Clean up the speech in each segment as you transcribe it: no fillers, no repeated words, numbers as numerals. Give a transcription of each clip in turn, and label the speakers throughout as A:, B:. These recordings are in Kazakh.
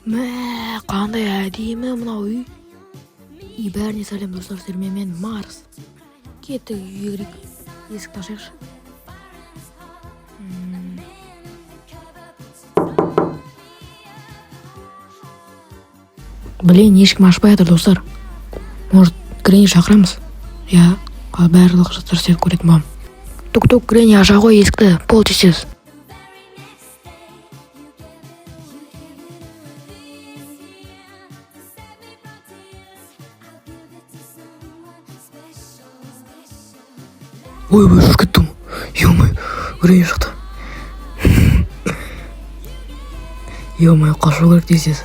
A: Мә, қандай әдемі мынау үй! И бәріне сәлем, достар! Сіздермен мен, Марс. Кеттік, үйге кірейік. Есікті ашайықшы. Блин, ешкім ашпай жатыр, достар. Может, Гренни шақырамыз? Иә, барлық заттар істеп көретін боламын. Тук тук, Гренни, аша ғой есікті, бол тез, тез. Ойбай, шошып кеттім. Ё-моё, Гренни шықты. Ё-моё, қашу керек тез, тез.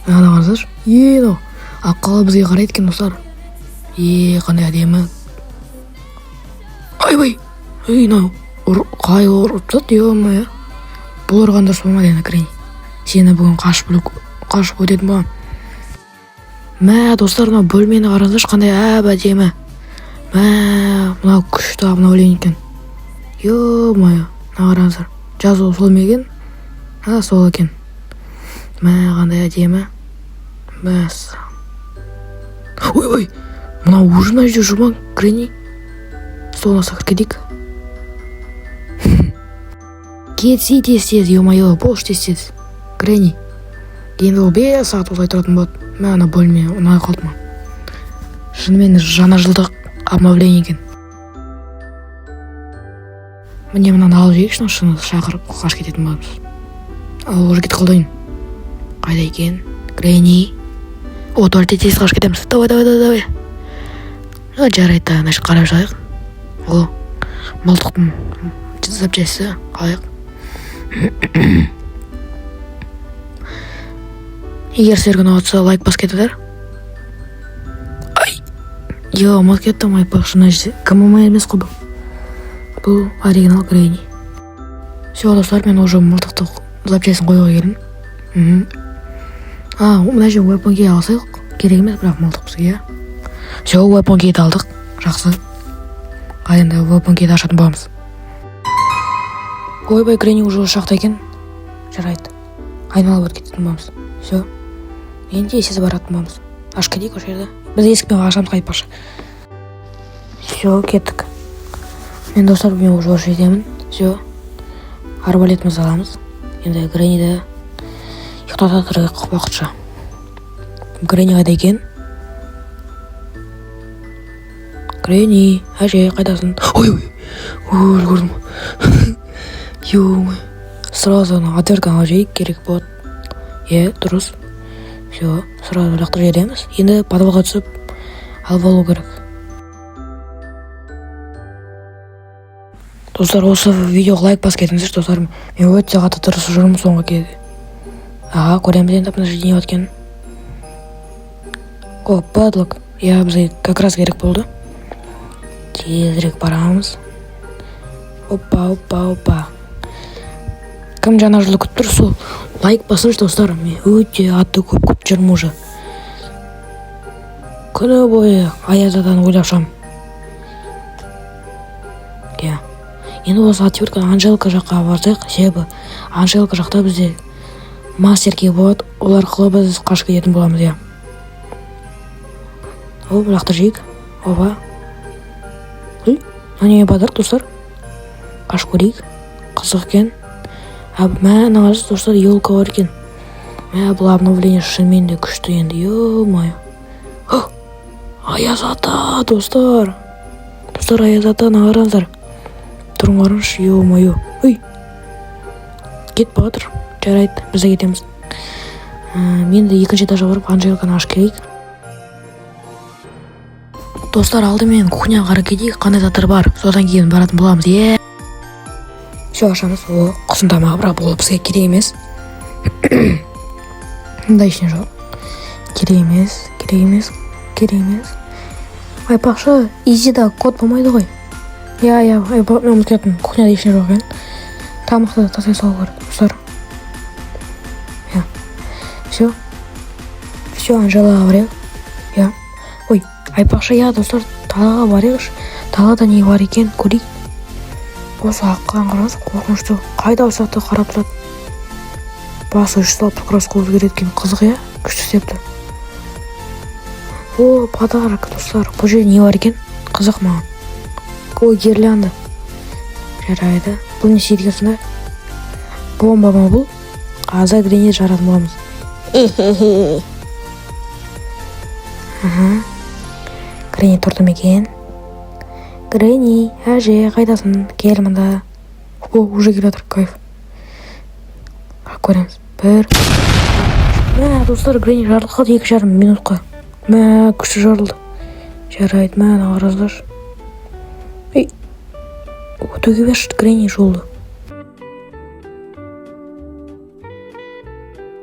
A: Ана қарасаңшы, е, мынау аққала бізге қарайды екен, достар. Е, қандай әдемі! Ойбай, ей, мынау қалай ұрып тастады? Ё-моё, бұл ұрған дұрыс болмады. Енді, Гренни, сені бүгін қашып қашып өтетін боламын. Мә, достар, мынау бөлмені қараңыздаршы, қандай әп әдемі! Мә, мынау күшті обновление екен. Ё-моё, мына қараңыздар, жазу сол ма екен? А, сол екен. Мә, қандай әдемі! Мәссаған! Ойбай, мынау уже мына жерде жүр ма? Гренни, столына кіріп кетейік. Кетсей тез, тез, ё-моё, болшы тез, тез, Гренни. Енді ол 5 сағат осылай тұратын болады. Мә, ана бөлме ұнай қалды маған. Шынымен жаңа жылдық обновление екен. Міне, мынаны алып жейікші. Мына шыны шақырып, қашып кететін боламыз. Ал уже кетіп қалды. Қайда екен Гренни? О, туалетте. Тез қашып кетеміз. Давай, давай, давай, давай! О, жарайды, мына жаққа қарап шығайық. О, мылтықтың запчасти алайық. Егер сіздерге ұнап жатса, лайк басып кетіңдер. Ай, е, ұмытып кеттім. Айтпақшы, мына жерде кім емес қой бұл? Бұл оригинал Гренни. Все, достар, мен уже мылтықты запчастьін қоюға келдім. А, мына жерде weapon key алсақ, керек емес, бірақ мылтық бізге, иә. Все, weapon keyді алдық, жақсы. Ал енді weapon keyді ашатын боламыз. Ойбай, Гренни уже осы жақта екен. Жарайды, айналып өтіп кететін боламыз. Все, енді тез баратын боламыз. Ашып кетейік осы жерді. Біз есікпен ашамыз, айтпақшы. Все, кеттік. Мен, достар, мен уже осы жердемін. Все, арбалетімізді аламыз. Енді Гренниді ұйықтата тұрайық уақытша. Гренни қайда екен? Гренни әже, қайдасың? Ой, ой, ой, көрдім. Ё, сразу ана отвертканы алып жейік, керек болады. Иә, дұрыс. Все, сразу лақтырып жібереміз. Енді подвалға түсіп алып алу керек. Достар, осы видеоға лайк басып кетіңіздерші. Достар, мен өте қатты тырысып жүрмін соңғы кезде. Аға, көреміз енді мына жерде не бар екенін. О, падлок! Иә, бізге как раз керек болды. Тезірек барамыз. Опа, опа, опа! Кім жаңа жылды күтіп тұр, сол лайк басыңызшы. Достар, мен өте қатты көп күтіп жүрмін уже. Күні бойы Аяз атаны ойлап шығамын. Иә, енді осы отвертка Анжелка жаққа барсақ, себебі Анжелка жақта бізде мастер key болады. Ол арқылы біз қашып кететін боламыз. Иә, о, лақтырып жейік. Опа! Ой, мына не подарок? Достар, ашып көрейік, қызық екен. А, мә, мына қарасыз, достар, елка бар екен. Мә, бұл обновление шынымен де күшті енді. Ё-моё, Аяз ата! Достар, достар, Аяз ата, мына қараңыздар, түрін қараңызшы. Ё-моё, ой, кетіп бара жатыр. Жарайды, біз де кетеміз. Мен де екінші этажға барып, Анжелканы ашып келейік. Достар, алдымен кухняға қарап кетейік, қандай заттар бар, содан кейін баратын боламыз. Иә, все, ашамыз. О, құстың тамағы, бірақ бұл бізге керек емес. Мында ештеңе жоқ, керек емес, керек емес, керек емес. Айтпақшы, изида код болмайды ғой. Иә, мен ұмытып кеттім. Кухняда ештеңе жоқ екен. Тамақты да тастай салу керек, достар. Иә, все, все, Анжелаға барайық. Иә, ой, айтпақшы, иә, достар, далаға барайықшы. Далада не бар екен, көрейік. Осы аққан қараңыз, қорқынышты. Қайда болсақ та қарап тұрады. Басы 360 градусқа өзгереді екен. Қызық, иә, күшті істепті. О, подарок, достар. Бұл жерде не бар екен? Қызық маған. О, гирлянда. Жарайды, бұл не істейді екен сонда? Бомба ма бұл? Қазір Гренни жаратын боламыз. Аха, Гренни тұрды ма екен? Гренни әже, қайдасың? Кел мында. О, уже келе жатыр, кайф. Көреміз. Бір, мә, достар, Гренни жарылып қалды 2,5 минутқа. Мә, күшті жарылды. Жарайды, мә, мына қараңыздаршы. Ей, өтуге берші, Гренни, жолды.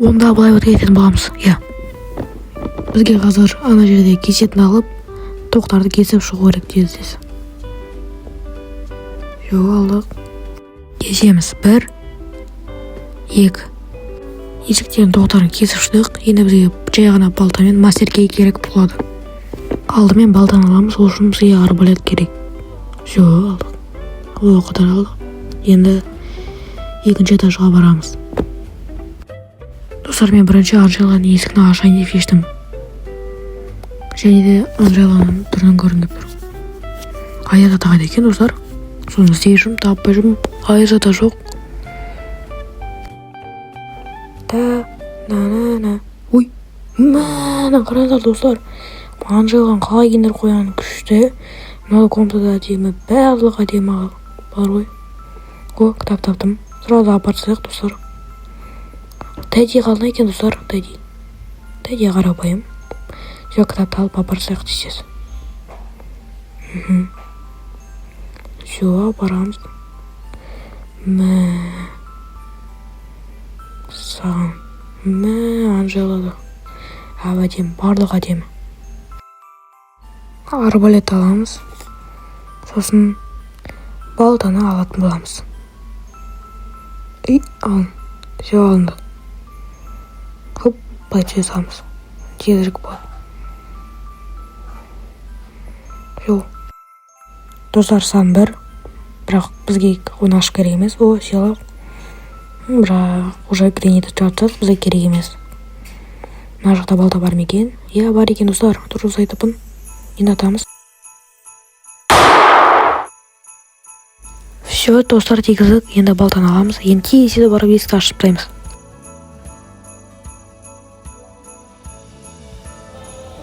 A: Онда былай өтіп кететін боламыз, иә. Бізге қазір ана жерде кесетін алып, тоқтарды кесіп шығу керек тез тез. Все, алдық, кесеміз. Бір, екі. Есіктердің тоқтарын кесіп шықтық. Енді бізге жай ғана балтамен мастер керек болады. Алдымен балтаны аламыз. Ол үшін бізге арбалет керек. Все, алдық. О қадар алдық. Енді екінші этажға барамыз. Достар, мен бірінші Анжеланың есігін ашайын деп шештім. Және де Анжеланың түрін көргім келіп тұр. Аяз ата қайда екен, достар? Соны іздей жүрмін, таппай жүрмін. Аяз ата жоқ. Та на на на. Ой, мә, қараңыздар, достар, Анжеланың қалай киіндіріп қойғаны күшті. Мына комнатада әдемі, барлығы әдемі бар ғой. О, кітап таптым, сразу апарып тастайық, достар. Тедди қалды екен, достар? Тедди, Тедди қарапайым. Все, кітапты алып апарып тастайық тез тез. Все, апарамыз. Мә саған, мә, Анжела да әп әдемі, барлығы әдемі. Арбалет аламыз, сосын балтаны алатын боламыз. И ал, все, алынды. Хоп, былай түсе саламыз, тезірек болады. Все, достар, сан бір, бірақ бізге оны ашу керек емес. О, сыйлық. Бірақ уже Гренниді шығарып тастадық, бізге керек емес. Мына жақта балта бар ма екен? Иә, бар екен, достар, дұрыс айтыппын. Енді атамыз. Все, достар, тигіздік. Енді балтаны аламыз. Енді тез тез барып есікті ашып тастаймыз.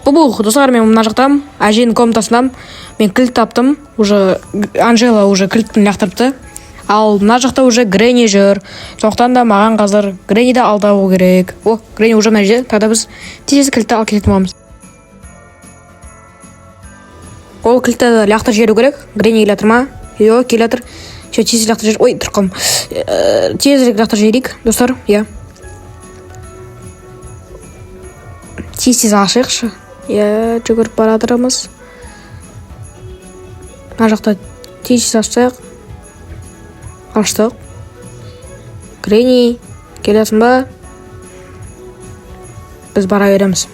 A: Бубух, достар, мен мына жақтамын, әженің комнатасындамын. Мен кілт таптым уже. Анжела уже кілтін лақтырыпты, ал мына жақта уже Гренни жүр. Сондықтан да маған қазір Гренниді алдау керек. О, Гренни уже мына жерде. Тогда біз тез кілтті алып кететін боламыз. Ол кілтті лақтырып жіберу керек. Гренни келе жатыр ма? Жоқ, келе жатыр. Все, тез лақтырып жібер. Ой, тұрып қалдым. Тезірек лақтырып жіберейік, достар. Иә, тез тез ашайықшы. Иә, жүгіріп бара жатырмыз. Мына жақта тез тез ашсақ. Аштық. Гренни, келесің ба? Біз бара береміз.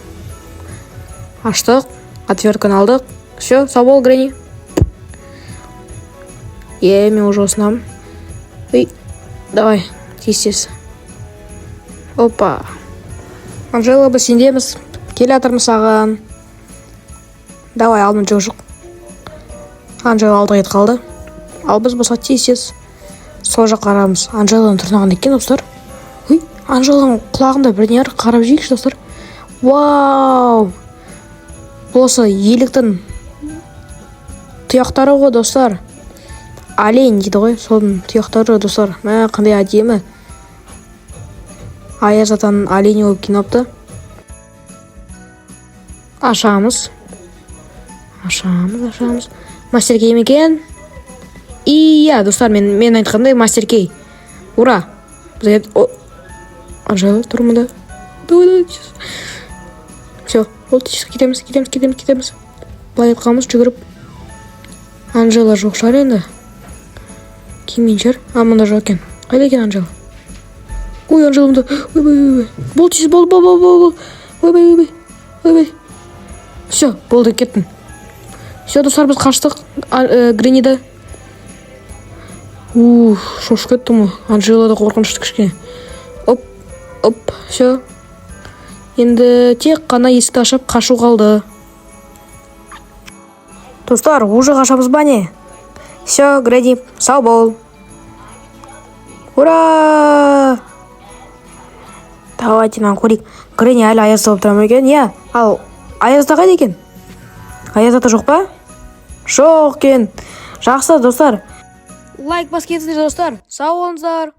A: Аштық, отвертканы алдық. Все, сау бол, Гренни. Е, мен уже осындамын. Ей, давай тез тез. Опа, Анжела, біз сендеміз, келе жатырмыз саған. Давай, алдын жоқ, жоқ. Анжела алдыға кетіп қалды, ал біз болса тез тез сол жаққа барамыз. Анжеланың түрі қандай екен, достар? Ой, Анжеланың құлағында бірдеңе бар, қарап жейікші, достар. Вау, бұл осы еліктің тұяқтары ғой, достар. Олень дейді ғой, соның тұяқтары, достар. Мә, қандай әдемі. Аяз атаның олені болып киініп алыпты. Ашамыз, ашамыз, ашамыз. Мастер кей ме екен? Иә, достар, мен айтқандай, мастер кей. Ура! Бізге Анжела тұр мында. Давай, давай, все, болды, тез кетеміз, кетеміз, кетеміз, кетеміз. Былай айтқанбыз жүгіріп. Анжела жоқ шығар енді, келмейтін шығар. А, мында жоқ екен. Қайда екен Анжела? Ой, Анжела мында. Ойбай, ойбай, болды, тез, болды, болды, болды, болды. Ойбай, ойбай, ойбай. Все, болды, кеттім. Все, достар, біз қаштық Гренниді. Уф, шошып кеттім ғой. Анжела да қорқынышты кішкене. Оп. Оп, все, енді тек қана есікті ашып қашу қалды. Достар, уже қашамыз ба, не? Все, Гренни, сау бол! Ура! Давайте мынаны көрейік. Гренни әлі аязда болып тұра ма екен, иә? Ал аязда қайда екен? Аяз ата жоқ па? Жоқ екен. Жақсы, достар, лайк басып кетіңіздер. Достар, сау болыңыздар!